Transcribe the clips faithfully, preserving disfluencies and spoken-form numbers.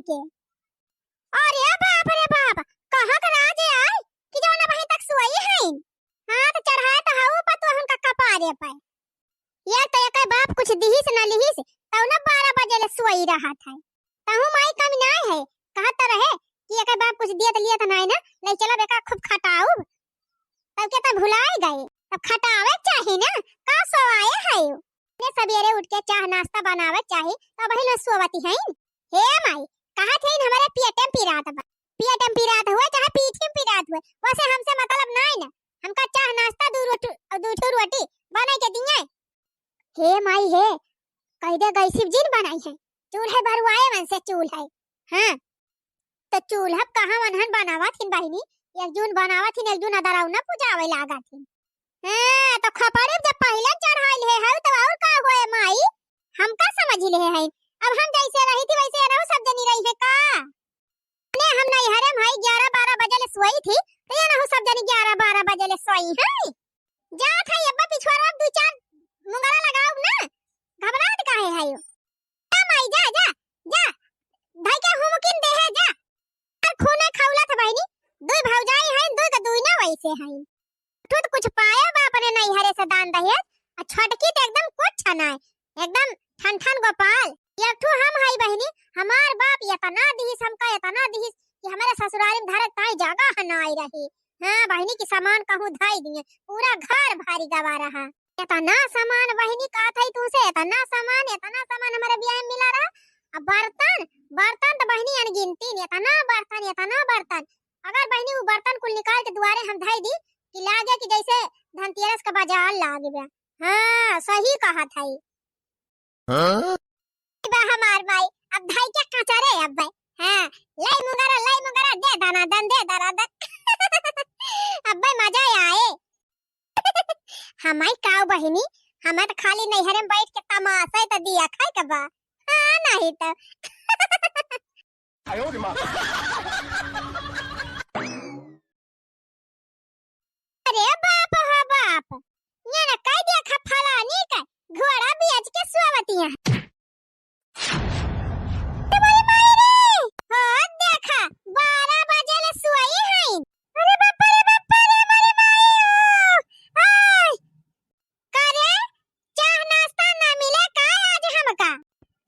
के। अरे बाप रे बाप, कहाँ का राज आय कि जौन अबहीं तक सोई हइन? हाथ चढ़ाए त हऊ पतोहन का कपारे पे। यार, त एकर बाप कुछ दिहिस न लिहिस, तउ न बारह बजे ले सोई रहत है। तहूँ माई कम नाय है, कहत त रहे कि एकर बाप कुछ दियत लियत नाय न, ले चलब एका खूब खटाउब। तब के त भुलाए गए, तब खटावे चाही न, का सोवाए है? ने सबेरे उठ के चाह नाश्ता बनावे चाही, तब ही लोग सोवती हैं। हे माई, कहत है हमरे पेटे में पिरात बा, पेटे में पिरात हुए चाहे पीठी में पिरात हुए, वैसे हमसे मतलब नाय न, हमका चाह नाश्ता दू रोटी, दू ठो रोटी बनाई के दिए। हे माई हे, कह दे गैसी जिन बनाई है, चूल्हे बरुआए मन से चूल्हे। हाँ, तो चूल्हा कहाँ वनहन बनावत हिन बहिनी, एक जून बनावत हिन, एक जून अदरौना पुजावे लागत हिन। हाँ, तो खपड़े जब पहिले चढ़ाई ले है, तो और का होए माई, हम का समझ ले है, अब हम जैसे रही थी वैसे रहू सब जनी रही है का? ने हम नैहरे में हई, ग्यारह बारह बजे ले सोई थी, तो ये ना हो सब जनी ग्यारह बारह बजे ले सोई है। जात है अब्बा पिछुआरा दू चार मुंगरा लगाउब ना, घबरात काहे है यो? जा माई, जा, जा, जा, भाई के हुमकिन दे है, जा। और खूने खौलत बहिनी, दुई भौजाई है, दुई का दुई ना वैसे है। तू तो कुछ पाया बा अपने नैहरे से दान दहेज, आ छोटकी तो एकदम कुछ ना है, एकदम ठन ठन गोपाल। एक ठो हम हई बहिनी, हमार बाप इतना दिहिस हमका, इतना दिहिस कि हमारे ससुराल में धरे ताई जगह नाय रही। हाँ बहिनी, की सामान कहूँ धई दिए, पूरा घर भारी गवा रहा। इतना सामान बहिनी कहत हई तुमसे, इतना सामान, इतना सामान हमारे बियाह में मिला रहा। अब बर्तन, बर्तन तो बहिनी अनगिनती नहीं, इतना बर्तन, इतना बर्तन। अगर बहिनी वो बर्तन कुल निकाल के दुआरे हम धई दी कि लागे कि जैसे धनतेरस का बाजार लाग गया। हाँ, सही कहत हई। हाँ? बा हमार माई, अब धाई के काचा रे अब्बे। हाँ, लाई मुंगरा, लाई मुंगरा, दे दना दन, दे दना दन। अब्बे मजा आए। हमाई काऊ बहिनी, हमें तो खाली नैहरे में बैठ के तमाशा ही तो दिया खाए के बा। हाँ, नहीं तो। अरे बाप हो बाप, ये ना कह दिया खा फलानी का घोड़ा बेच के सोवतिया। अरे माई रे, हो देखा, बारह बजे ले सोई है। अरे बाप रे बाप रे, मारे माई हो। आय, करे, चाह नाश्ता ना मिले का आज हमका?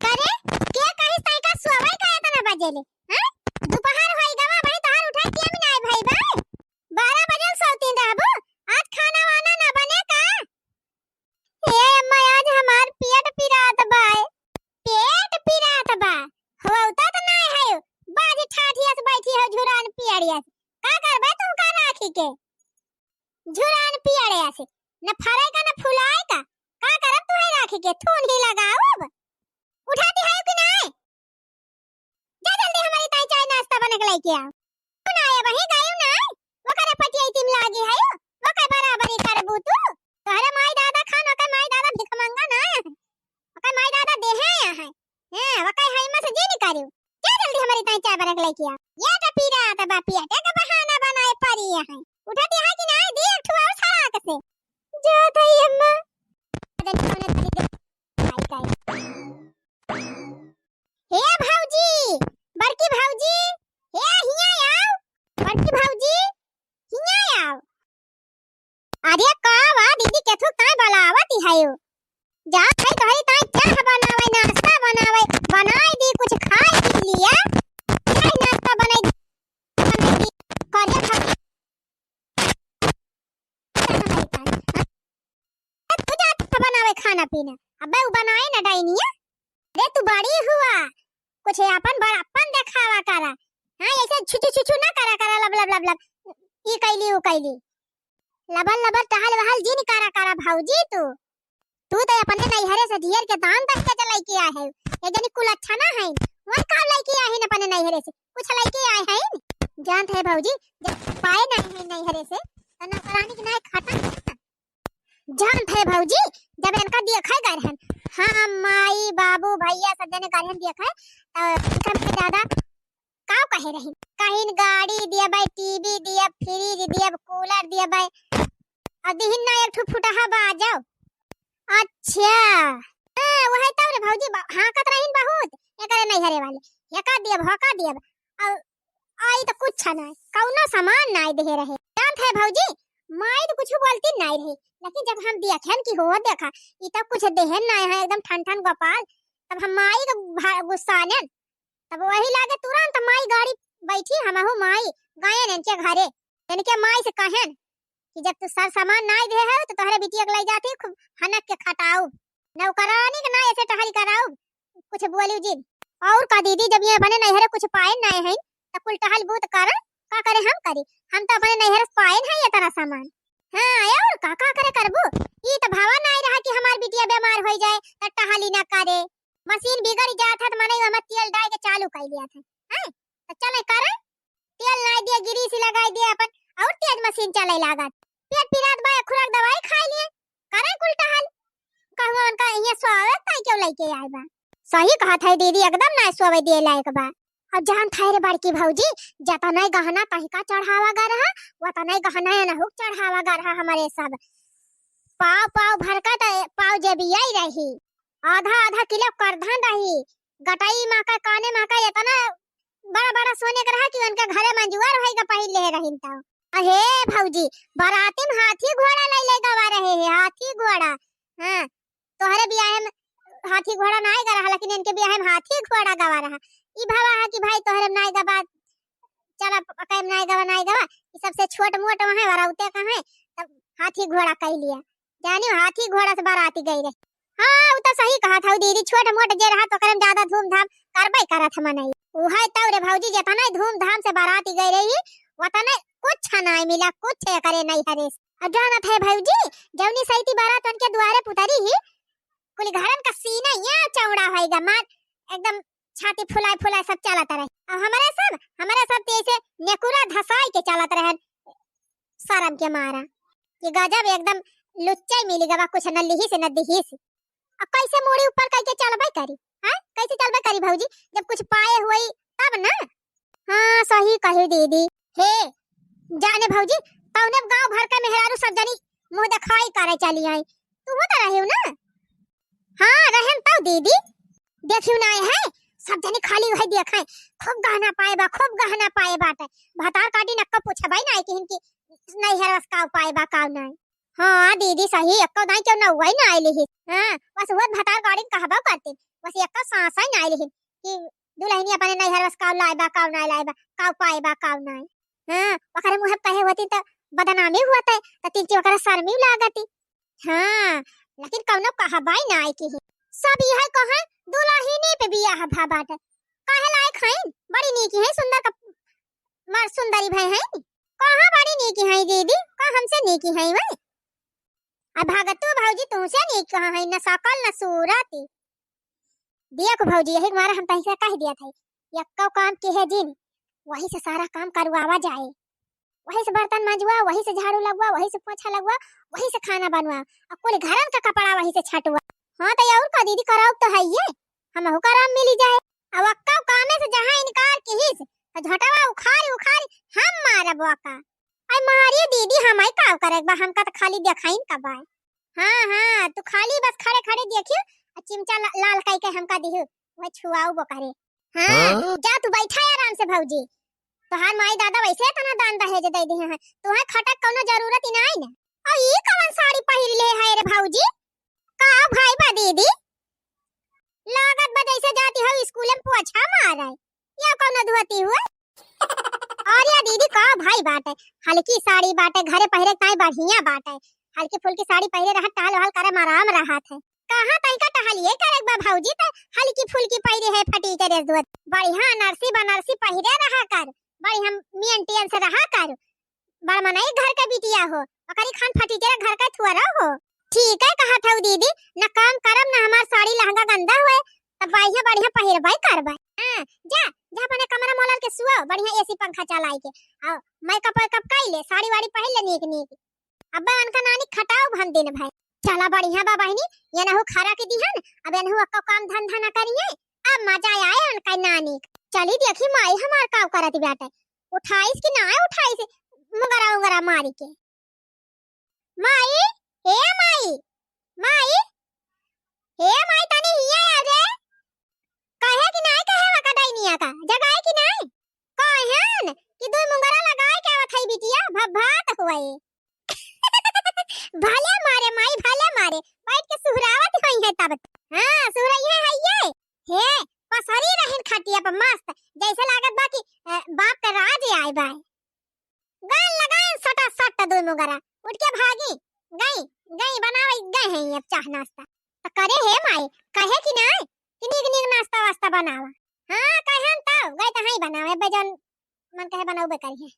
करे, के कहीं तय का सोवे का इतना बजे ले? हैं? दोपहर होई गवा भाई, तोहार उठाई के भी नाय भाई बा। बारह बजे सोतीन रहबू, आज खाना वाना ना बने का? ए अम्मा, आज हमार पेट पिरात बा, पेट पिरात बा। होता तो नाय है, बाजी ठाठिया से बैठी हो झुरान पियड़िया से। का करबे तुम का राखी के? झुरान पियड़े ऐसे, न फरे का न फुलाए का, का करब तुहे राखी के, थून ही लगाउब। उठाती है कि नाय? जा जल्दी हमारी ताई चाय नाश्ता बना के लेके आओ। कौन आया वही गायू ना? वो करे पटिया तिम लागी है, वो के बराबरी करबू तू? तोहरे माई दादा खान, ओके माई दादा भिखमंगा ना है, ओके माई दादा देहे आया है। हैं, वकै हई मस जे निकारियो। जा जल्दी हमरी ताई चाय बना के लेके आ। ये तो पी रहा था बापी, अटे का बहाना बनाए पड़ी है। उठती है कि नाय, दी एक ठो और सराक से। जात हई अम्मा। पता नहीं कौन है, हे भौजी, बड़की भौजी, हे हियाँ आओ। बड़की भौजी, हियाँ आओ। अरे का बा दीदी, केथू ताई बलावत ही है यो। जा भाई तोहरी ताई चाह बनावे, नाश्ता बनावे, बनाई दी, कुछ खाई पी लिया। चाय नाश्ता बनाई दी, बनाई दी। करे खा-, तू जा बनावे खाना पीना। अबे उ बनाए ना डाइनिया। अरे तू बड़ी हुआ, कुछ अपन बड़प्पन देखावा करा। हाँ, ऐसे छुछू छुछू ना करा करा, लब लब लब लब, ई कैली उ कैली, लबल लबल टहल वहल जिन करा करा भौजी तू। तू तो अपने नैहरे से ढेर के दान दहेज लेके आए है। ये जनी कुल अच्छा ना है, वन का लेके आए हैं अपने नैहरे से, कुछ लेके आए हैं। जानत है भौजी, जब पाए नहीं है नैहरे से, तो नौकरानी के नाय खटा। जानत है भौजी, जब इनका देखा गए रहन, हाँ, माई, बाबू, भैया, सब जने गए रहन देखा, तो इनका मैं ज्यादा का कहे रही, कहीं गाड़ी दिया भाई, टीवी दिया, फ्रिज दिया, कूलर दिया भाई, और दिहिन ना एक ठो फुटहा बाजो। अच्छा, हाँ, वही तो रे भौजी, ब-, हाँकत रहीन बहुत, एकरे नैहरे वाले। हेका दियब, होका दियब। और आई तो कुछ नाय, कौनो सामान नाय देहे रहे। जानत है भौजी, माई तो कुछ बोलती नाय रही, लेकिन जब हम देखेन कि हो देखा, ई तो कुछ देहेन नाय है, एकदम ठन ठन गोपाल, तब हम माई के भा-, गुस्सानेन। तब वही लागे तुरंत माई गाड़ी बैठी, हमहू माई गएन इनके घरे। इनके माई से कहेन कि जब तू सर सामान नाय दे है तो तोहरे बिटिया के ले जाती खूब हनक के खटाऊ, नौकरानी के ना ऐसे टहल कराऊ, कुछ बोली जिन। और का दीदी, जब ये अपने नैहरे कुछ पाए नाय है तो कुल टहल बूत कर, का करे हम करी, हम तो अपने नैहरे से पाए है ये तरह सामान। हाँ, और का, का करे करबू, ई तो भावा नाय रहा कि हमार बिटिया बीमार हो जाए तो टहली ना करे, मशीन बिगड़ जात है तो मने हम तेल डाल के चालू कर लिया था, हैं? तो चले करे, तेल नाय दिया, गिरीस लगाई दिया अपन, और तेज मशीन चले लागत। पेट पिरात बा, खुराक दवाई खाई लिए, करे कुल टहल। कहूँ उनका यहाँ सोवे ताई क्यों लेके आए बा? सही कहत है दीदी, एकदम नाय सोवे दिए लायक बा। अब जानत है रे बड़की भौजी, जतने गहना तहिका चढ़ावा गा रहा, वतने गहना एनहु चढ़ावा गा रहा हमरे सब। पाव पाव भरका त पाव जेबिया ही रही, आधा आधा किलो करधन रही, गटई माका काने माका इतना बड़ा बड़ा सोने के रहा कि उनके घरे मंजुआर होई के पहिर ले रहिन त। अहे भौजी, बाराती में हाथी घोड़ा ले ले गवा रहे हैं, हाथी घोड़ा। हाँ, तोहरे बियाहे में हाथी घोड़ा नाय गा रहा, लेकिन इनके बियाहे में हाथी घोड़ा गवा रहा। ई भावा है कि भाई तोहरे में नाय गवा, चला पकाए में नाय गवा, नाय गवा, ई सबसे छोट मोट वहाँ बरौते का है, तब हाथी घोड़ा कह लिया। जानी हाथी घोड़ा से बाराती गई रही। हाँ, उ तो सही कहत हऊ दीदी, छोट मोट जे रहा तो ओकरे में ज्यादा धूमधाम करबे करत है मनई। उहे तब रे भौजी, जितना ही धूमधाम से बाराती गई रही, उतना कुछ नाय मिला, कुछ करे नहीं हरे। और जानत है भौजी, जौनी सैती बारात उनके दुआरे पुतरी ही, कुल घरन का सीना यहाँ चौड़ा होएगा, मार एकदम छाती फुलाए फुलाए सब चलत रहे। अब हमारे सब, हमारे सब तो ऐसे नेकुरा धसाई के चलत रहे, शर्म के मारा। कि गजब एकदम लुच्चा ही मिली गवा, कुछ न लिहिस न दिहिस। अब कैसे मूड़ी ऊपर करके चलबे करी? हाँ, कैसे चलबे करी भौजी, जब कुछ पाए हुई तब ना। हाँ, सही कही दीदी। हे जाने भौजी, तौने गांव भर के मेहरारू सब जनी मुंह दिखाई करे चली आई, तू तो रही ना? हाँ, रहन तो दीदी, देखियो ना है, सब जनी खाली वही देखे, खूब गहना पाए बा, खूब गहना पाए बाटे। भतार काटी नक्का पूछे भाई ना कि इनकी नैहर बस का पाए बा, का नाय। हाँ दीदी सही, एक्को दाई क्यों ना हुआ ही ना आइली ही। हाँ, बस वो भतार गाड़ी में कहबो करती, बस एक्को सांस ही ना आइली ही कि दुल्हनी अपने नैहर बस काव लाए बा, काव नाय लाए बा, काव पाए बा, काव नाय। हाँ, ओकरे मुँह पे कहे होती तो बदनामी हुआ था, तो तीन तीन ओकरा शर्मी लागती। हाँ, लेकिन कौनो कहबाई ना आई की ही। सब यह कहे दुल्हनी पे बियाह भा बाटे। काहे लायक हईन? बड़ी नीकी है, सुंदर का मार सुंदरी भई है। कहाँ बड़ी नीकी है दीदी? का हमसे नीकी है वही? अब भगतू भौजी तुमसे नीक कहाँ है, न सकल न सूरत। देख भौजी, यही मारे हम तही से कह दिया था, यक्को काम के है जिन, वही से सारा काम करवावा जाए, वही से बर्तन मंजवा, वही से झाड़ू लगवा, वही से पोछा लगवा, वही से खाना बनवा, और कुल घरन का कपड़ा वही से छटवा। हाँ तो और का दीदी, कराव तो है ये, हमहू का आराम मिली जाए। अब अक्का कामे से जहाँ इनकार किहिस, तो झटवा उखारी उखारी हम मारब ओका। आई मारिए दीदी, हम आई का करे बा, हमका तो खाली देखाइन का बाय। हाँ, हाँ, तू खाली बस खड़े खड़े देखियो, आ चिमटा ला-, लाल कई के हमका दिहु, वह छुआऊ बो करे। हाँ, हाँ? जा तू बैठा है आराम से भौजी। तोहार माई दादा वैसे इतना दान दहेज दे दिए हैं, तोहार खटक कौनो जरूरत ही नाई ना। और ई कवन साड़ी पहिर ले है रे भौजी? का भाई बा दीदी? लागत बा जैसे जाती हो स्कूल में पोछा मारे। या कौनो धोती हुआ? और या दीदी का भाई बाटे, हल्की साड़ी बाटे, घरे पहिरे ताई बढ़िया बाटे। हल्की फुल्की साड़ी पहिरे रहा, टहल वहल करे में आराम रहत है। कहाँ तई का टहलिए करे बा भौजी, त हल्की फुल्की पहिरे है, फटी के ड्रेस धोती। बढ़िया अनारसी बनारसी पहिरे रहा कर, बढ़िया मेंटेन से रहा कर। बड़ मनई घर के बिटिया हो, ओकरी खान फटी के घर के थुअरा हो। ठीक है कहत हऊ दीदी, न काम करब न हमार साड़ी लहंगा गंदा हुए, तब बढ़िया बढ़िया पहिरबे करबे। हाँ, जा, जा अपने कमरा में लड़ के सुओ, बढ़िया एसी पंखा चलाई के। आओ, मेकअप वेकअप कई ले, साड़ी वाड़ी पहिर ले नीक नीक। अब्बा उनका नानी खटाओ भन दिन भाई। चला बढ़िया बा बहिनी, ये नहु खरा के दिहन, अब एनहु अक्को काम धंधा न करिए, अब मजा आए उनका नानी। चली देखी माई हमार का करत बाटे, उठाइस कि ना उठाइस, मुंगरा उंगरा मारी के। माई, हे माई, माई, हे माई, तनी हिया आ रे। कहे कि नाय कहे वका निया का जगाए कि नाई? कहन कि दुई मुंगरा लगाए के आवत हई बिटिया, भभात हुए। भले मारे माई, भले मारे, बैठ के सुहरावत होई है तब। हाँ, सुहरई है, है ये। हे, पसरी रहिन खटिया पर मस्त, जैसे लागत बा कि, अ, बाप का राज आए बा। गान लगाए सटा सट दुई मुंगरा, उठ के भागी, गई, गई बनावे, गए हैं अब चाह नाश्ता। त करे हे माई, कहे कि नाई कि नीक नीक नाश्ता वास्ता बनावा। हाँ, कहन त गए त हई बनावे, बे जौन मन कहे बनौबे करी है।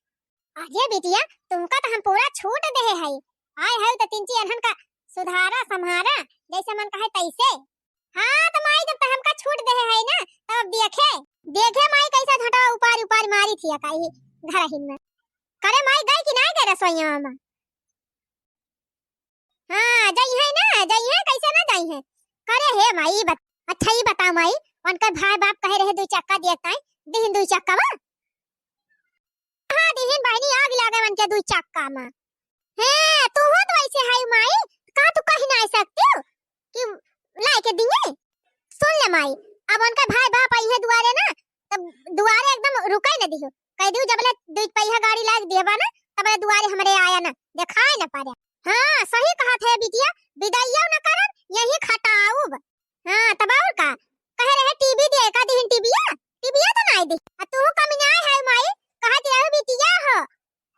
अरे बिटिया, तुमका त हम पूरा छूट देहे हई। आए हई त तिनची अनहन का सुधारा, सम्हारा, जैसे मन कहे तैसे। हाँ, त माई जब त हमका छूट देहे हई ना, तब देखे, देखे माई कैसा झटवा उपारी, उपारी मारी थी का ही घर हिन में। करे माई गई कि नाई गई रसोईया में? हाँ, जइहैं ना, जइहैं, कैसे ना जइहैं। करे हे माई, ई बत-, अच्छा ई बताओ माई, उनकर भाई बाप कहे रहे दुई चक्का दिए ताई, दिहिन दुई चक्का बा? हाँ, दिहिन बहिनी, आग लागे उनके दुई चक्का में। हे, तू हो तो ऐसे है माई, का तू कही ना सकती हो कि लाए के दिए? सुन ले माई, अब उनकर भाई बाप आई है दुआरे ना, तब दुआरे एकदम रुके न दिहो। कह दियो जबले दुई पहिया गाड़ी लाग दिए बा ना, तबले दुआरे हमरे आया ना, देखाए न पारे। हाँ, सही कहत है बिटिया, बिदाइयो न करब, यही खटाउब। हाँ, तब और का? कहे रहे टीवी दिए, का दिहिन टीवीया? टीवीया तो नाई दी। आ तू कमी नाई है माई, कहत रहे बिटिया हो,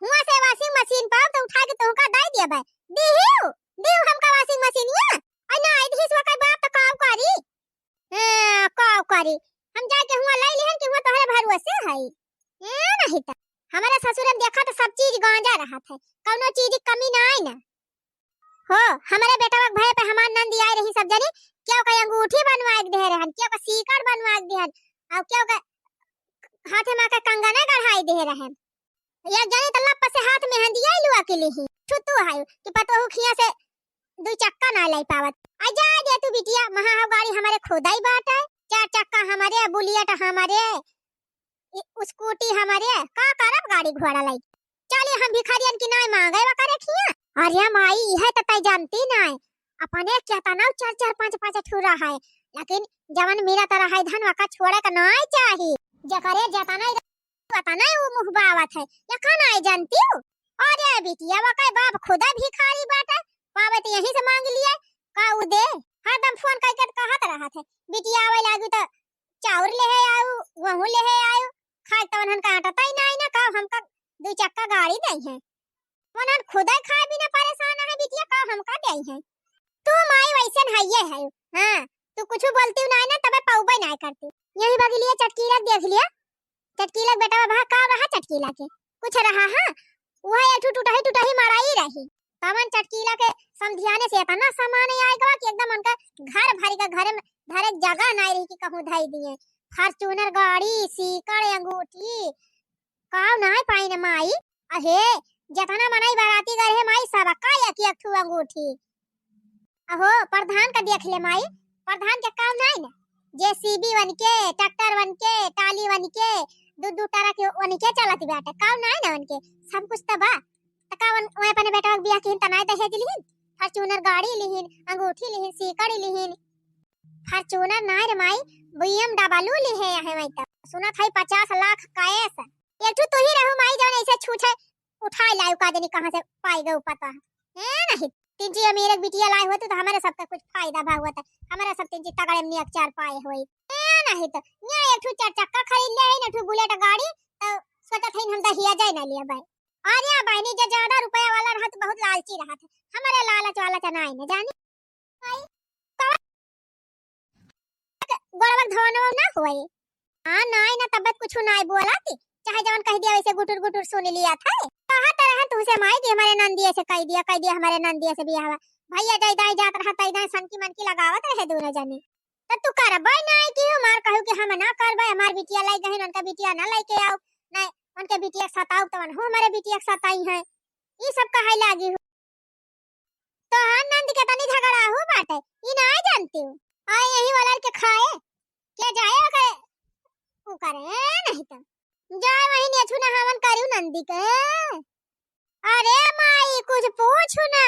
हुआ से washing machine पाओ तो उठा के तुमका दे दिया भाई। दिहियो, दिहु हमका washing machine या? और नाई दिहिस वकर बाप तो काव करी? हाँ, का करी? हम जाके हुआ लाई लिहन कि हुआ तोहरे भरोसे हई। ए, नहीं त। हमारे ससुर में देखा तो सब चीज गांजा रहत है, कौनो चीज की कमी नाई ना। हो, हमारे बेटवा के भय पे हमार नंदी आई रही सब जनी, केहू का अंगूठी बनवा के दे रहन, केहू का सीकड़ बनवा के दिहन, और केहू का हाथे मा के कंगने गढ़ाई दे रहन। एक जनी त लप से हाथ में हंदिया लुआ के लिही। छुतू है कि पतोहू खिया से दुई चक्का ना लाई पावत। आ जा दे तू बिटिया, महा हो गाड़ी हमारे खुदाई बाटे, चार चक्का हमारे, बुलेट हमारे, इ-, स्कूटी हमारे, का करब गाड़ी घोड़ा लाई? चली हम भिखारियन की नाई मांगे वा करे खिया। अरे माई, यह तो तय जानती नाई, अपने केतना चार चार पाँच पाँच ठुरा है, लेकिन जवन मेरा तरह है धन वका छोड़े का नाई चाही। जकरे जतना पता नहीं वो मुँह बावत है, या का नाई जानती हो? अरे बिटिया, वकर बाप खुदा भिखारी बाटे, पावे तो यहीं से मांग लिए, का उ दे? हरदम फोन करके तो कहत रहत है, बिटिया आवे लागी तो चाउर लेहे आऊ, गेहूं लेहे आऊ, खाए तो उन्हन का आटा तई नाई ना, का हमका दुई चक्का गाड़ी दई है। उन्हन खुदे खाए बिना परेशान है बिटिया, का हमका दई है। तू माई वैसन हइये है। हाँ, तू कुछ बोलती नाई ना, तबे पौबे नाई करती। यही बगलिए चटकीला देख लिया, चटकीला के बेटवा भा का रहा चटकीला के? कुछ रहा, हाँ? वह एक ठो टुटही टुटही मड़ाई रही। तवन चटकीला के समधियाने से इतना सामान आए गवा कि एकदम उनका घर भरी का घर में धरे जगह नाई रही कि कहूँ धई दिए। Fortuner गाड़ी, सीकड़, अंगूठी, काव नाई पाई न माई। अहे, जतना मनई बराती गए रहे माई, सबका एक एक ठो अंगूठी। अहो, प्रधान का देख ले माई, प्रधान के काम नाई न, JCB वनके, tractor वनके, टाली वनके, दू दू ट्रक वनके चलत बाटे, काम नाई न वनके, सब कुछ त बा। त का वन, वह अपने बेटवा के बियाह किहिन त नाई दहेज लिहिन, Fortuner गाड़ी लिहिन, अंगूठी लिहिन, सीकड़ी लिहिन, Fortuner नाई रे माई, BMW लिहे आहे वही त। सुनत है पचास लाख cash। एक ठो तू ही रहू माई जौन ऐसे छूछे उठाए लायू का जनी कहाँ से पाई गऊ पता है। ए नहीं, तीन ची अमीर एक बिटिया लाए होते तो हमारे सबका कुछ फायदा भा होता। हमारे सब तीन ची तगड़े में एक चार पाए होई। ए नहीं तो, ये एक ठो चार चक्का खरीद ले है, ना ठो Bullet गाड़ी, तो सोचत है हम दहिया जाए ना लिया भाई। अरे बहनी, जो ज्यादा रुपया वाला रहा तो बहुत लालची रहा था। हमारे लालच वाला चनाई न जानी। भाई, गोड़वा के धवनवा ना होए। हाँ, नाई ना तबियत कुछ नाई बोला थी, चाहे जवन कह दिया वैसे गुटुर गुटुर सुन लिया था। कहा तरह तुमसे माई कि हमारे नंदिया से कह दिया, कह दिया हमारे नंदिया से बियाह। भैया जय दाई जात रहा, तई दाई सनकी मनकी लगावत रहे दोनों जने। त तू करबे नाई कि हमार कहू कि हम ना करबे, हमार बिटिया लाई गहिन, उनका बिटिया ना लेके आओ, नहीं उनके बिटिया के सताऊ, तवन हो हमारे बिटिया के सताई है, ई सब कहे लागी हो। तोहार नंद के तनी झगड़ा हो बाटे, ई ना जानती हूँ। आ यही वाला के खाए, क्या जाए ओकरे, ऊ करे, ए, नहीं तो। जाए वही नेछू नहावन करू नंदी के। अरे माई, कुछ पूछू ना।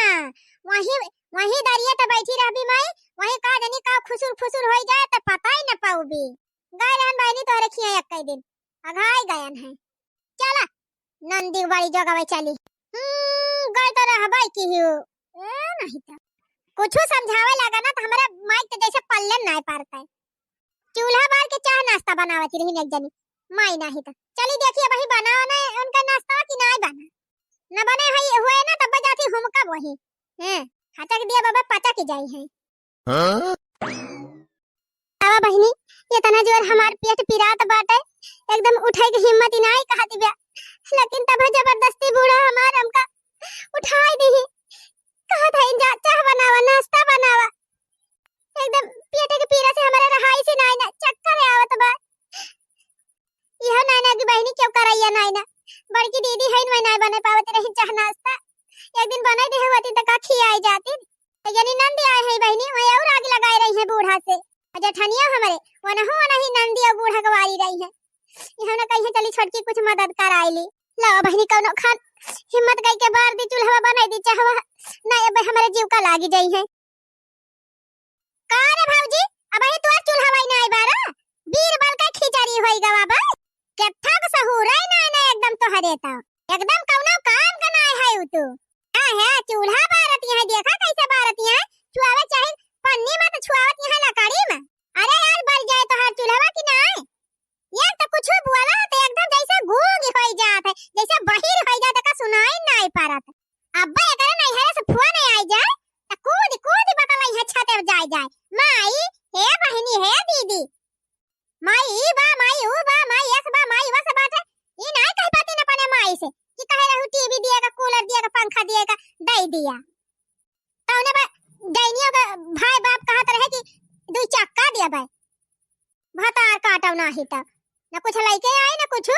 वही, वही दरिया त बैठी रहबी माई, वही का जनी का खुसुर फुसुर होई जाए त पता ही न पाउबी। गए रहन बहिनी तोहरे खिया एक्कै दिन, अघाई गयन है। चला, नंदी बड़ी जोगवे चली। हम्म, गए तो रहबै किहियो। ए, नहीं तो। कुछु समझावे लागा ना, तो हमरे माई के जैसे पल्ले में नाय पड़तै। चूल्हा बार के चाह नाश्ता बनावत रही एक जनी, माई नाही तो। चली देखी, अबही बनावा ना उनका नाश्ता कि नाय बना। न बने है, हुए ना, तब जाती हुमका वही। हैं, हटक दिया बाबा, पचक जाई है। हाँ? आवा बहिनी, इतना जोर हमार पेट पिरात बाटे, एकदम उठे के हिम्मत ही नाई कहत बिया, लेकिन तब जबरदस्ती बूढ़ा हमार हमका उठाई दिही, कहत है, "जा, चाह बनावा, नाश्ता बनावा।" एकदम पेट के पीरा से हमारे रहाई से नाई ना, चक्कर आवत बा। इहो नाई ना कि बहिनी क्यों करैया नाई ना, बड़की दीदी है, मैं नाई बने पावत रही चाह नाश्ता, एक दिन बनाई दे होती तो का खियाई जाती। यानी नंदी आए हैं बहिनी, वही और आग लगाए रही है बूढ़ा से। और जेठनिया हमरे, वनहु वनही नंदी और बूढ़ा के वारी रही है। यहाँ ना कहीं चली छोटकी कुछ मदद कराई ली। लावा बहिनी कौनो खान हिम्मत कई के बार दी, चूल्हा बनाई दी चाहवा। नहीं अब हमारे जीव का लागी जाई है। का रे भौजी, अबही तोर चूल्हा वही नाई बारा? बीरबल का खिचड़ी होई गवा बा। केत्था के सहूर है ना, ना एकदम तोहरे तो। एकदम कौनो काम का नाई है उ तू। हाँ है, चूल्हा बारत यहाँ देखा कैसे बारत यहाँ। छुआवे चाहे पन्नी में तो छुआवत यहाँ लकड़ी में। अरे यार, बर जाए तोहार चूल्हा कि नाई? यार तो कुछ बोला तो एकदम जैसे गूंग होई जात है, जैसे बहिर होई जात है, का सुनाई नाई पारत। अब्बा एकरे नैहरे से फोन आई जाए, त कूद कूद बतलाई है छते जाए जाए, "माई, हे बहिनी, हे दीदी, माई ई बा, माई ऊ बा, माई ऐस बा, माई वस बाटे।" ई नाई कह पाती न अपने माई से कि कहे रहू टीवी दिएगा, कूलर दिएगा, पंखा दिएगा, दे दिया। तौने बा डैनियों के भाई बाप कहत रहे कि दुई चक्का दिया भाई। भतार काटव नाही त। न कुछ लइके आई, न कुछ।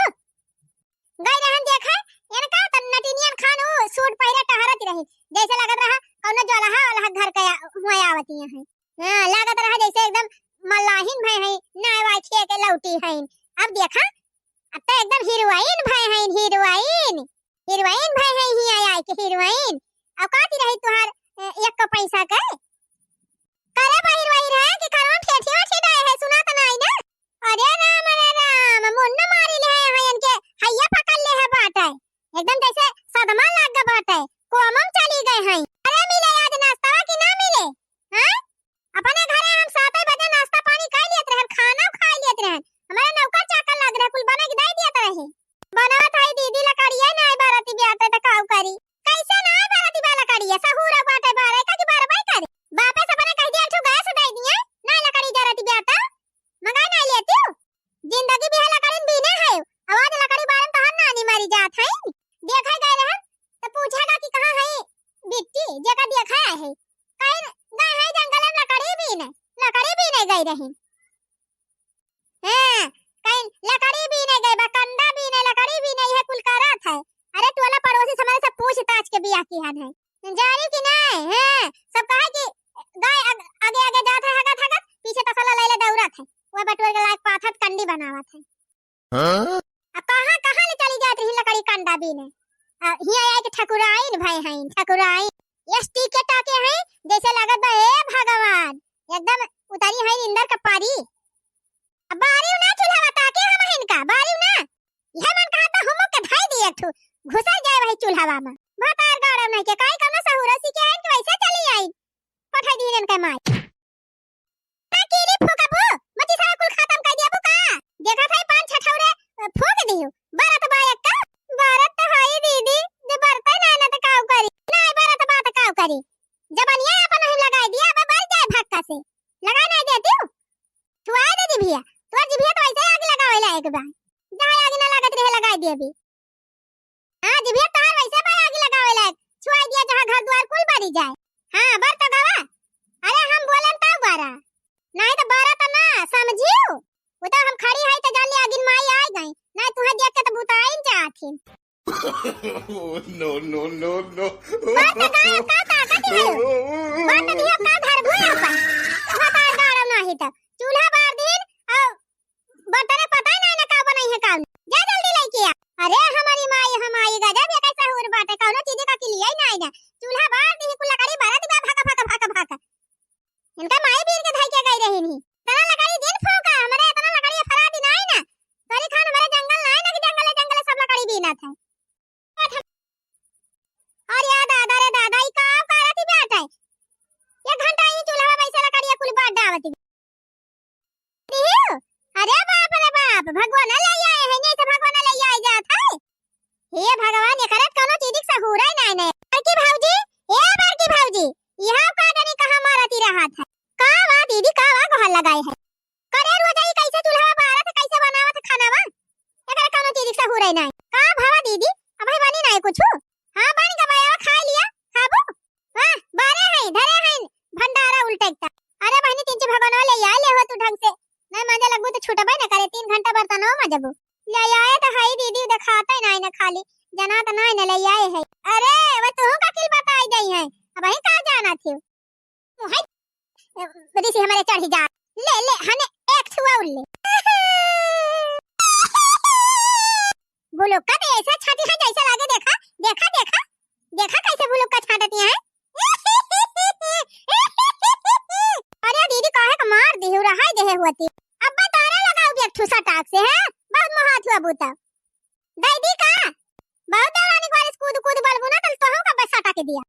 गई रहन देखे, इनका त नटिनियन खान ऊ सूट पहिरे टहरत रही। जैसे लगत रहा, कौनो जोलहा वाला घर के आ-, हुआ आवती हैं। हाँ, लागत रहा जैसे एकदम मल्लाहिन भय हैं, नाय वाय खिए के लौटी हैं। अब देखा, अब तो एकदम हीरोइन भय हैं, हीरोइन। हीरोइन भय हैं, ही आय आय के हीरोइन। औकात ही रही तुहार, ए, एक को पैसा के। करे बहिर वही रहे कि करवन ठेठी वठी रहे है, सुना त नाई ना? अरे राम, अरे राम, मुन्ना मारी ले है, है इनके हैया पकड़ ले है बाटे। एकदम जैसे सदमा लाग गए बाटे, कोमम चली गए हैं। अरे मिले आज नाश्ता कि ना मिले? हाँ? अपने घरे हम सात बजे नाश्ता पानी कर लेत रहन, खाना खा लेत रहन। हमारे नौकर चाकर लग रहे, कुल बना के दे दिया रहे। बनावत है दीदी, लकड़िया नाई बरती बियाते त काऊ करी? कैसे नाई बरती बा लकड़िया? सहूर बाटे बारे का कि बरबई करी? बापे से अपने कह दिया, "ठू गैस दे दिए, नाई लकड़ी जरती बियाता, मंगाई नाई लेती।" जिंदगी भी है लकड़ीन बीने है, आवाज लकड़ी बारे में तोहर नानी मरी जात है। देखे गए रहन त पूछेगा कि कहाँ है बिट्टी, जेका देखा है। कहीं गए है जंगल में लकड़ी बीने, लकड़ी बीने गए रही। हाँ, कहीं लकड़ी बीने गए बा, कंडा बीने, लकड़ी बीने, यह कुल करत है। अरे टोला पड़ोसी से हमारे सब पूछताछ के बियाह किहन है। जानी कि नहीं? हाँ, सब कहे कि गाय आग-, आगे आगे जात है हगत हगत, पीछे तसला ले ले दौड़त है। वह बटुआ के लायक पाथत कंडी बनावत है। हाँ? आ कहाँ, कहाँ ले चली जात रही लकड़ी कंडा बीने? आ, हिया आए के ठकुराइन भय हैं, ठकुराइन। एसटी के टाके हैं, जैसे लागत बा, "हे भगवान, एकदम उतरी हैं इंदर का परी।" अब बारी ना चूल्हा बता के हम इनका, बारी ना। यह मन कहा था हम के धाई दिए एक ठो, घुसल जाए वही चूल्हावा में। भतार गाड़म नहीं के, काई कौनो सहूर सीखे हैं कि वैसे चली आई। पठाई दी इनके माई। का कीली फूकबू? मची सारा कुल खत्म कर दियाबू का? देखत है पान छठौरे, अ, फूक दियो। बरत बा एक का? बरत तो हई दीदी, जे बरते ना, ना तो काऊ करी? ना बरत बा तो काऊ करी? जबनिया अपन हम लगाई दिया, अब बर जाए भक्का से। लगाई नहीं देती हूँ। छुआए दे जिभिया। तोर जिभिया तो ऐसे आग लगावे ला एक बार। जहाँ आग ना लागत रहे, लगाई दे अभी। हाँ, जिभिया तोहार वैसे बा आग लगावे लायक। छुआई दिया जहाँ घर द्वार कुल बरी जाए। हाँ, बर तो गवा। अरे हम बोलन तब बरा। नहीं तो बरा तो ना, समझियो? वो तो हम खड़ी है तो जान ले आगिन माई आ गई। नहीं तुहे देख के तो बुताइन जाथिन। Oh, no, no, no, no। बर तो गवा, का ताकत है? बर तो दियो का धर भुए ऊपर। भतार गाड़ो नहीं तो। चूल्हा बार दिन और बर्तने पता ही नहीं ना का बनाई है काम। जा जल्दी लेके आ। अरे हमारी माई, हमारी गजब ये कैसा हुर बाटे, कौनो चीज का किलिया ही नहीं ना। चूल्हा बार दी कुल लकड़ी बरत बा, भागा, भागा, भागा, भागा। इनका माई बीर के धाई के गई रही नहीं। इतना लकड़ी दिन फूका, हमारे इतना लकड़ी जात है। अरे दादा रे दादा, ई का करत बाटे? एक घंटा ही चूल्हा में बैसे लकड़िया कुल बांट डावत। दियो? अरे बाप रे बाप, भगवान ले आए हैं, नहीं तो भगवान ले आए जात है। हे भगवान, एकरे त कौनो चीज के सहूर ही नहीं ने। बड़की भौजी, ए बड़की भौजी, यहाँ का जानी कहाँ मारती रहत है। का बा दीदी, का बा गोहार लगाए है? करे रोजाई कैसे चूल्हा बारत है, कैसे बनावत है खाना बा? एकरे कौनो चीज के सहूर ही नहीं। का भवा दीदी, अबही बनी नहीं कुछ? हाँ, बन गवा, आवा खाए लिया, खाबू? वाह, बारे हैं, धरे हैं, भंडारा उल्टे एकटा। अरे बहिनी, तीन चार भगोनवा ले आए ले हो तू ढंग से। नहीं मांजे लगबू तो छूटबे न करे, तीन घंटा बर्तनवा मांजबू। ले आए तो है दीदी, देखाते नहीं न खाली, जना तो नहीं न ले आए है। अरे, वह तू का किल बताई गई है, अबही का जाना थी? मुँह है, ऋषि हमारे चढ़ी जा। ले, ले, हने एक छुआ उल्ले। बुलुक्का तो ऐसे छाटी है जैसे लागे, देखा, देखा, देखा, देखा कैसे बुलुक्का छाटती है। अरे दीदी, काहे का मार देहे, रहाई देहे होती। अब्बा तारा लगाओ एक ठू सटाक से, हैं? बहुत महात हुआ बूता। दीदी का? बहुत देवरानी वारिस कूद कूद बलबू ना, तल तोहू का बस सटा के दिया।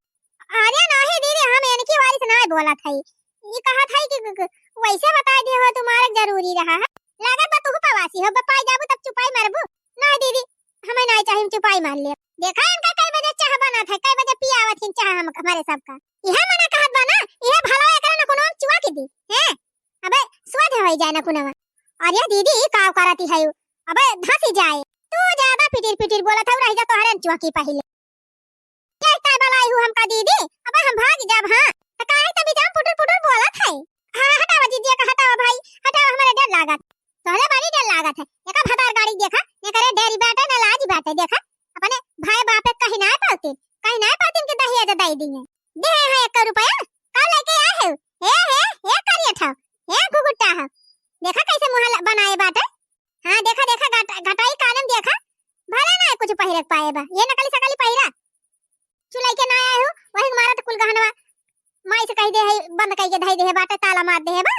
अरे नहीं दीदी, हम इनकी वारिस ना बोला था। ये कहा था कि ग-, ग-, वैसे बता दिए हो, तुम्हारा जरूरी रहा है। लागत बा तू पवासी हो, बपाई जाबू तब चुपाई मरबू। नहीं दीदी, हमें नहीं चाहिए, हम चुपाई मार ले। देखा इनका कई बजे चाह बना था, कई बजे पियावत हिन चाह हम, हमारे सबका। यह मना कहत बा ना, यह भला एकरा ना कोनो हम चुआ के दी, हैं? अबे सोच होई जाए ना कुनवा। अरे दीदी, ई का करती है? अबे धसी जाए। तू ज्यादा पिटिर पिटिर बोलत हऊ, रह जा तोहरे चुआ की पहिले। के काय बलाई हूँ हमका दीदी? अबे हम भाग जाब, हाँ। त काहे तभी जाम पुटुर पुटुर बोलत है? हाँ, हटावा दीदी, का हटावा भाई, हटावा, हमारे डर लागत। तोहरे बड़ी डर लागत है। एका भतार गाड़ी देखा, एकरे डरी बाटे न लाज बाटे, देखा। अपने भाई बापे कहीं ना पावतीन, कहीं ना पावतीन के दहेज दे दिए। दे है एक रुपया, का लेके आए हो? हे, हे, हे करिया था, हे घुघुट्टा है। देखा कैसे मुँह ल-, बनाए बाटे। हाँ, देखा, देखा, घट-, घटाई कानन देखा। भला ना कुछ पहिरे के पाए बा। ये नकली सकली पहिरा। चुलाई के ना आए हो, वही मारा तो कुल गहनवा माई से कही दे है, बंद कही के धई दे है, बाटे ताला मार दे है बा।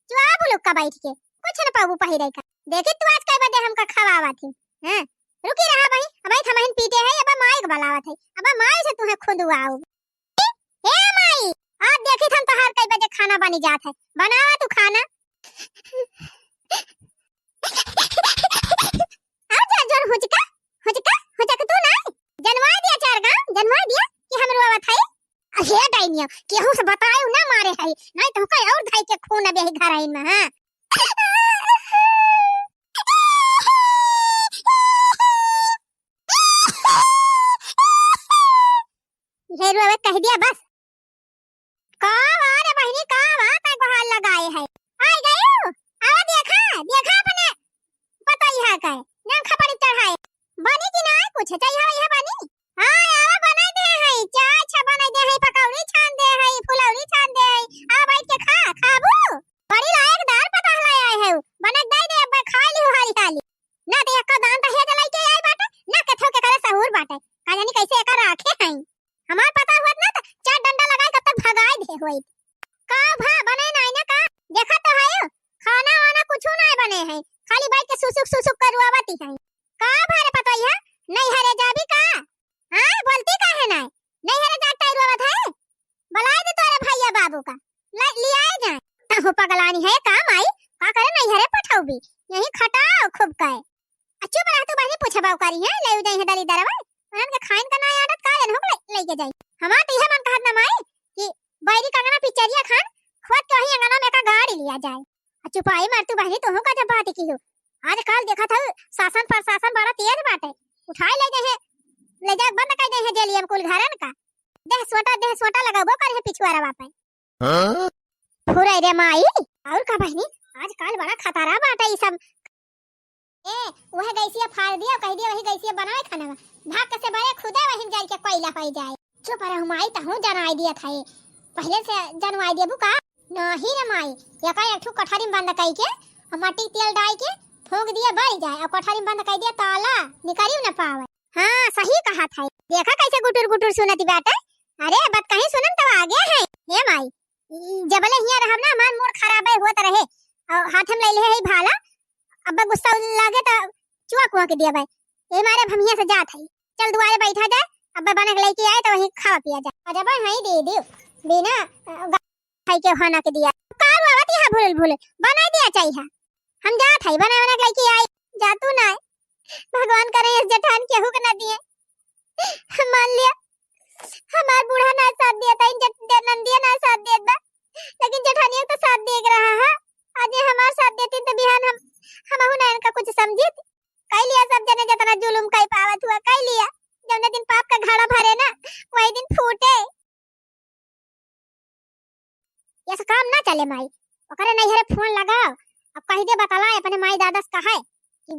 चुआ बुलुक का बैठ के, कुछ न पाबू पहिरे का। देखी तू आज कई बजे हमका खवावा थी। हाँ, रुकी रहा भाई, अब हम हिन पीटे है, अब माई के बुलावत है, अब माई से तुम्हें खुद आओ। ए माई, आज देखी थन तोहार कई बजे खाना बनी जात है, बनावा तू खाना। और जा जोर हुचका, हुचका, हुचक तू ना। जनवाई दिया चार गांव, जनवाई दिया कि हम रोवत है। अरे डाइनिया, केहू से बतायो ना मारे है, नहीं तो कोई और धाई के खून अब यही घर आई में, हाँ। ये रोवे कह दिया बस। का बा रे बहिनी, का बा, का गोहार लगाए है? आई गयो? आवा देखा, देखा अपने पतोहिया के, नाम खपड़ी चढ़ाए। बनी कि ना कुछ, चाहिए यह बनी? हाँ, आवा बनाई दे है, चाय छा बनाई दे है, पकौड़ी छान दे है, फुलौड़ी छान दे है, आ बैठ के खा, खाबू? बड़ी लायकदार पतोह लाए है, बना दे दे, अब खा ली हाली हाली। ना तो एक दान दहेज लेके आई बाटे, ना केथो के करे सहूर बाटे। का जानी कैसे एकर राखे हैं। हमार पता हुआ ना तो चार डंडा लगाए कब तक भगाए दे होई। का भा बने नाई ना का? देखा तो है, खाना वाना कुछ ना बने है, खाली बैठ के सुसुक सुसुक करुआवती है। का भा रे पतोहिया, नहीं हरे जाबी का? हाँ, बोलती का है ना? नहीं हरे जाता है रोवत है? बुलाए दे तोरे भैया बाबू का, ले, ले आए जाए। हो पगलानी है का माई, का करे नहीं हरे पठौबी, यही खटाओ खूब कहे। आ चुप रह तू बहिनी, पूछबा करी है, ले जाई है दलिदरवा, उन्हन के खाइन का ना आदत का जन हो ले, लेके जाई। हमार तो यह मन कहत ना माई कि बैरी कंगना पिचरिया खान खोद के वही अंगना में का गाड़ी लिया जाए। आ चुपाई मार तू बहिनी, तोहू का जब बात की हो। आजकल देखत हऊ शासन प्रशासन बड़ा तेज बाटे, उठाई ले जाए, ले जाए बंद कर दे है जेलिया में कुल घरन का। देह सोटा, देह सोटा लगाबो करे है पिछुआरा बापे। हाँ? फुरै रे माई, और का बहिनी, आजकल बड़ा खतरा बाटे ई सब। ए, वह गैसिया फाड़ दिया, कह दिया वही गैसिया बनावे खाना में। भाग के से बड़े खुदे वही में जाके कोयला हो जाए। चुप रह माई, तहूँ जनाई दिया था ये। पहले से जनवाई देबू का? नहीं रे माई, एका एक ठो कोठरी में बंद कई के, और मट्टी तेल डाल के फूंक दिया, बल जाए, और कोठरी में बंद कई दिया, ताला निकलियो न पावे। हाँ, सही कहा था। देखा कैसे गुटुर गुटुर सुनती बाटे। अरे, बात कहीं सुनन तब आगे है। हे माई, ई जबले हियाँ रहब ना, हमार मूड खराबे होत रहे। और हाथ में ले ले है भाला, अब गुस्सा लागे तो चुआ कुआ के दिया भाई। यही मारे अब हम हियाँ से जात हई। चल दुआरे बैठा जाए, अब बना के लइके आए तो वहीं खावा पिया जाए। अरे भाई, हाँ दीदी, बिना, अ, गा-, खाई के खाना के दिया। का रोवत यहाँ भूलल भूलल? बनाई दिया चाहिए। हम जात हई, बना बना के लइके आई। जा तू ना, भगवान करे इस जेठान केहू के ना दिए। मान लिया, हमार बूढ़ा ना साथ दिया था, इन जेठ-, नंदिया ना साथ दियत बा, लेकिन जेठानिया तो साथ दिए के रहा है। आज ये हमार साथ देती तो बिहान हम, हमहू ना इनका कुछ समझित। कई लिया सब जने जितना जुलुम कई पावत हुआ, कई लिया। जौने दिन पाप का घड़ा भरे ना, वही दिन फूटे। ये सब काम ना चले माई। ओकरे नैहरे फोन लगाओ, अब कही दे बतलाए अपने माई दादा से कहे कि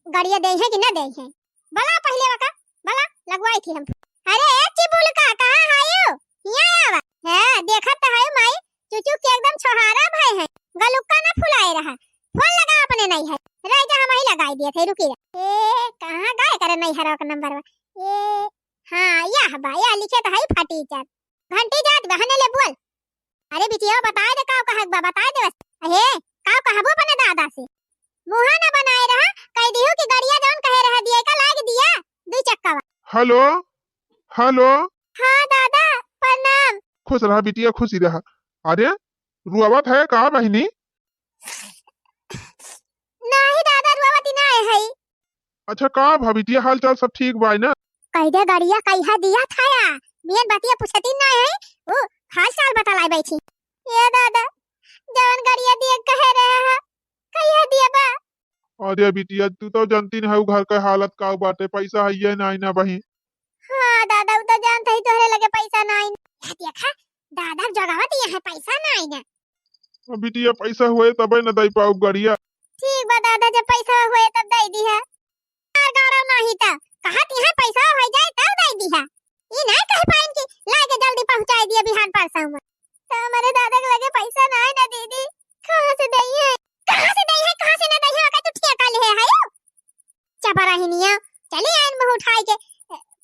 गड़िया दे हैं कि ना दे हैं। बला पहले वका, बला, लगवाई थी हम। अरे ए चिबुल का, कहाँ हायो? हियाँ आवा। हाँ, देखत तो हायो माई, चुचू के एकदम छोहारा भय है। गलुक्का ना फुलाए रहा। फोन लगा अपने नैहर। रह जा, हम ही लगाई दिए थे, रुकी रह। ए, कहाँ गए करे नैहर का नंबर बा? ए, हाँ, यह बा, यह लिखे तो है फटीचर। घंटी जात बा, हने ले बोल। अरे बिटिया, बताए दे काव कहक बा, बताए दे बस। अहे, काव कहबो अपने दादा से? मुहा ना बनाए रहा, कह दिहु कि गड़िया जौन कहे रहा दिए का लाग दिया, दुई चक्का वा। हेलो, हेलो। हाँ दादा, प्रणाम। खुश रहा बिटिया, खुशी रहा। अरे, रुआवत है का बहिनी? नाही दादा, रुआवत ही ना है। अच्छा, का भा बिटिया, हाल चाल सब ठीक बा ना? कह दे गड़िया कहिया दिया था या? बियन बतिया पूछती ना है, वो हाल चाल बतलाए बैठी। ये दादा, जवन गड़िया दिए कहे रहे हैं, कहिया दिए बा? अरे बिटिया, तू तो जानती ना है, उ घर के हालत का बाटे, पैसा है ये ना, ना बही। हाँ दादा, उ तो जानत ही तोहरे लगे पैसा ना आई। या देखा, दादा जगावत ये है, पैसा ना आई ना। अब बिटिया, पैसा हुए तबे न दई पाउब गड़िया। ठीक बा दादा, जब पैसा हुए तब दई दिहा। तार गाड़ो नाही त, कहत यहाँ पैसा हो जाए तब दई दिहा। ई ना कह पाइन कि लाके जल्दी पहुँचाए दिया बिहान परसों में। तो हमारे दादा के लगे पैसा ना है ना दीदी, कहाँ से दई है? कहाँ से दई है, कहाँ से ना दई है, ओका तू ठेका ले है, है? चपा रही निया, चली आइन मुँह उठाए के,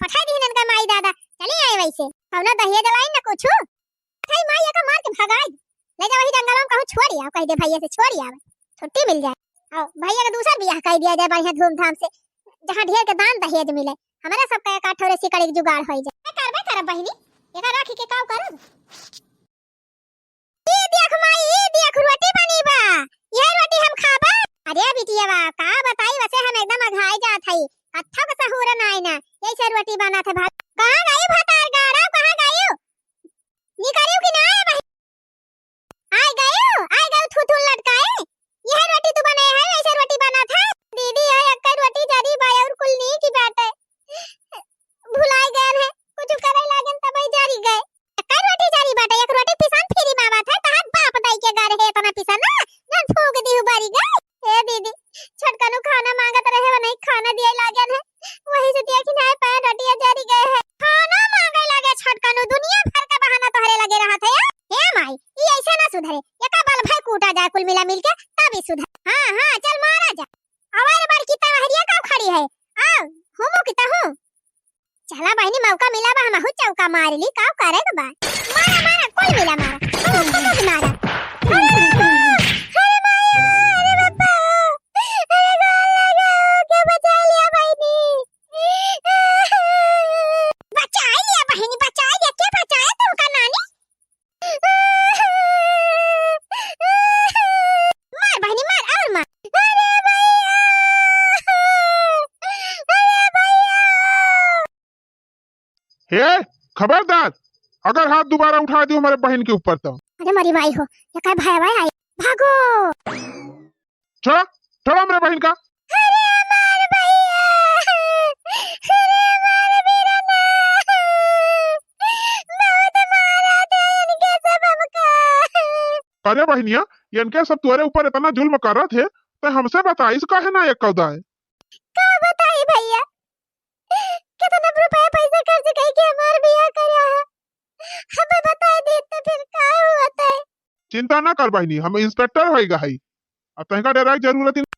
पठाई दीहन इनका माई दादा, चली आए वैसे। कौनो दहिया जलाई न कुछ। अरे माई, एका मार के भगाई। ले जा वही जंगल में कहूँ छोड़ी आओ, कह दे भैया से छोड़ी आवे, छुट्टी मिल जाए। और भैया का दूसर बियाह कर दिया जाए बढ़िया धूमधाम से, जहाँ ढेर के दान दहेज मिले, हमारे सबका एक आठ ठौरे सिकड़ी के जुगाड़ हो जाए। मैं करबे करब बहिनी, एका राखी के काव करब? ई देख माई, ई देख रोटी बनी बा, ये रोटी हम खाबा। अरे बिटिया बा, का बताई, वैसे हम एकदम अघाई जात हई, कत्थो के सहूर नाई ना, ऐसे रोटी बनत है भात। कहाँ गई भतार गाड़ा, कहाँ गई? निकरियो कि ना आए बहिन? आइ गयो, आइ गयो थूथून लटकाए। यह रोटी तू बनाए है, ऐसे रोटी बनत है। दीदी, यह एक रोटी जरी बा और कुल नीक बाटे। भुलाए गए हैं, कुछ करे लागन तब जरी गए। एक रोटी जरी बाटे, एक रोटी पिसान फ्री में आवत है, तहार बाप दाई के घर है इतना पिसान ना, जौन फूंक दिहु बरी गए। हे दीदी, छोटकनू खाना मांगत रहे, वो नहीं खाना दिए लागन है, वही से दिया कि नहीं पाए, रोटियां जरी गए है। खाना मांगे लागे छोटकनू, दुनिया भर का बहाना तोहरे लगे रहत है। हे माई, ई ऐसे ना सुधरे, एका बल भाई कूटा जाए कुल मिला मिल के, तब ई सुधर। हाँ, हाँ, चल मारा जा। आवा रे बड़की तवहरिया का खड़ी है, आओ, हुमू की तहू। चला बहिनी, मौका मिला बा, हमहू चौका मार ली, का करे के बा? मारा, मारा, कुल मिला मारा, खूब, खूब मारा। अरे बाबा, अरे माया, अरे बाबा, अरे गोर लगा, के बचा लिया बहिनी। बचा लिया बहिनी, बचा लिया, के बचाया तुमका नानी? मार बहिनी, मार, और मार। अरे भैया, अरे भैया। हे, खबरदार, अगर हाथ दोबारा उठा दियो हमारे बहिन के ऊपर तो। अरे मरी माई हो, ये काय भाई भाई आई, भागो। छोड़ा, छोड़ा हमरे बहिन का। अरे हमार भैया, अरे हमार बीरना, बहुत मारा थे इनके सब हमका। अरे बहिनिया, इनके सब तोरे ऊपर इतना जुल्म करत है, तो हमसे बताइस काहे ना एक कौदाए? का बताई भैया, कितना रुपया पैसा खर्च करके हमार बियाह करा है, हमें बता दे तो फिर का होता है? चिंता ना कर बहिनी, हम इंस्पेक्टर होइगा हई। अब तहका डराए के जरूरत ही नहीं।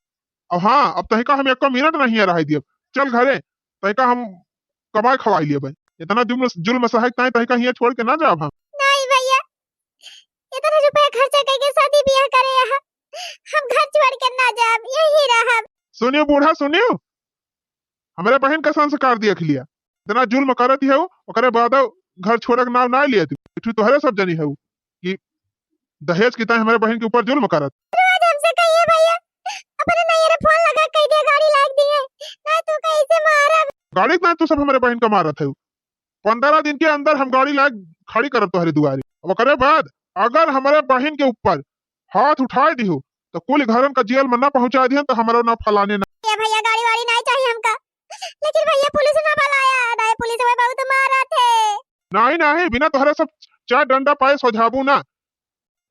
अब हाँ, अब तहका हम एको मिनट नहीं रहे दियब। चल घरे, तहका हम कमाए खवाई लियब। इतना जुल्म, जुल्म सहे के ताई तहका हियाँ छोड़ के ना जाब हम। नहीं भैया, इतना रुपया खर्चा करके शादी बियाह करे यहाँ, हम घर छोड़ के ना जाब, यही रहब। सुनियो बूढ़ा, सुनियो, हमरे बहिन का संस्कार देख लिया, इतना जुल्म करत ही हऊ, ओकरे बाद घर छोड़े के नाव ना लिया तू। तू तोहरे सब जनी हऊ कि दहेज की ताई हमरे बहिन के ऊपर जुल्म करत। रोज हमसे कहिए भैया, अपने नैहरे फोन लगा कह दिया गाड़ी लाग दी है, ना तू कैसे मारब। गाड़ी ना तू सब हमरे बहिन का मारत हऊ। पंद्रह दिन के अंदर हम गाड़ी लाग खड़ी करब तोहरे दुआरे। अब ओकरे बाद अगर हमरे बहिन के ऊपर हाथ उठाए दिहो तो कुल घरन का जेल में ना पहुंचा दिहन तो हमरो ना फलाने ना। ए भैया गाड़ी वाड़ी नहीं चाहिए हमका, लेकिन भैया पुलिस ना बुलाया, नहीं पुलिस में बहुत मारत है। नहीं नहीं, बिना तोहरे सब चार डंडा पाए सोझाबू ना।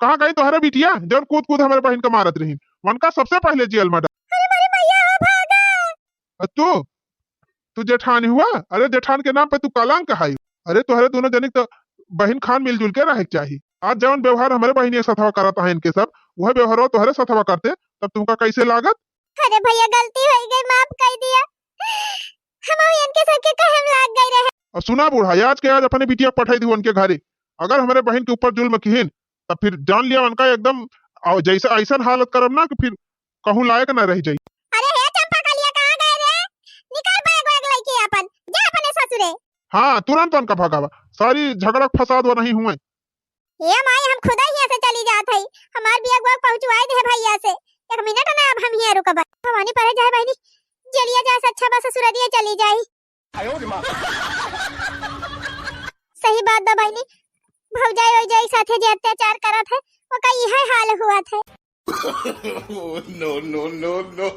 कहाँ गई तोहरे बिटिया जौन कूद कूद हमरे बहिन का मारत रही, उनका सबसे पहले जेल में डाल। अरे मोरी मैया हो भागा। अ तू, तू जेठान हुआ? अरे जेठान के नाम पे तू कलंक है। अरे तोहरे दोनों जनिक तो बहिन खान मिलजुल के रहे के चाही। आज जौन व्यवहार हमरे बहिन के सथवा करत है इनके सब, वह व्यवहार तोहरे सथवा करते तब तुमका कैसे लागत? अरे भैया गलती हो गई, माफ कर दिया। हम इनके सबके कहे में लाग गए रहे। और सुना बूढ़ा, आज के आज अपने बिटिया पठाई दी उनके घरे। अगर हमरे बहिन के ऊपर जुल्म किहिन तब फिर जान लिया उनका एकदम, और जैसे ऐसन हालत करब ना कि फिर कहूँ लायक ना रह जाई। अरे हे चंपा कलिया कहाँ गए रे? निकाल बैग वैग लेके अपन, जा अपने ससुरे। हाँ तुरंत उनका भगावा, सारी झगड़ा फसाद वो नहीं हुए। ए माई हम खुदा ही से चली जात है, हमार बैग वैग पहुँचवाए दे भैया से, एक मिनट ना अब हम ही रुकब। भवानी परे जाए बहिनी, जेलिया जाए से अच्छा बा ससुररिये चली जाई। सही बात बा बहिनी, भौजाई वौजाई साथे जे अत्याचार करत है ओका इहे हाल हुआ थे। Oh, no, no, no, no।